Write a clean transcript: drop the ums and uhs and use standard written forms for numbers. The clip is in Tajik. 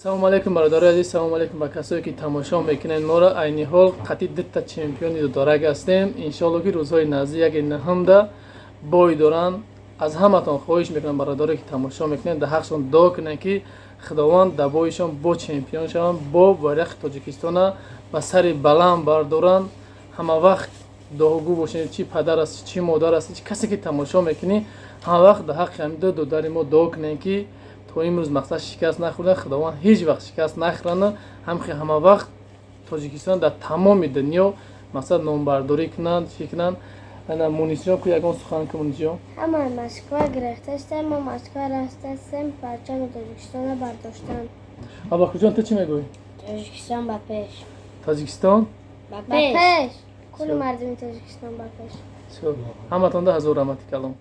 Салому алейкум, бародарои азиз, салому алейкум ба касое, ки тамошо мекунед моро. Айни ҳол қатъи дута чемпиони додарак ҳастем. Иншоалло, ки рӯзҳои наздик, яке наҳумда бой доранд. Аз ҳаматон хоҳиш мекунам, бародарое, ки тамошо мекунед, дар ҳақшон дуо кунед, ки Худованд дар боишон бо чемпион шаванд, бо байрақи Тоҷикистона ба сари баланд бардоранд. Ҳама вақт дуогӯ бошед, чӣ падар аст, чӣ модар аст, чӣ касе, ки тамошо мекунӣ, ҳама вақт дар ҳаққи ҳамин ду додари мо дуо кунед, ки то имрӯз мақсад шикаст нахӯрда, Худованд ҳеҷ вақт шикаст нахӯранд, ҳамхи ҳама вақт Тоҷикистон дар тамоми дунё мақсад номбардорӣ кунанд, чӣ кунанд. Ана Мунисҷон, ку ягон сухан ку, Мунисҷон. Ҳама Москва гирифтастем, мо Москва рафтастем, парчами Тоҷикистонро бардоштан. Абакурҷон, ту чӣ мегӯӣ? Тоҷикистон ба пеш! Тоҷикистон ба пеш! Кулли мардуми Тоҷикистон ба пеш! Ҳаматонда ҳазор раҳмати калом.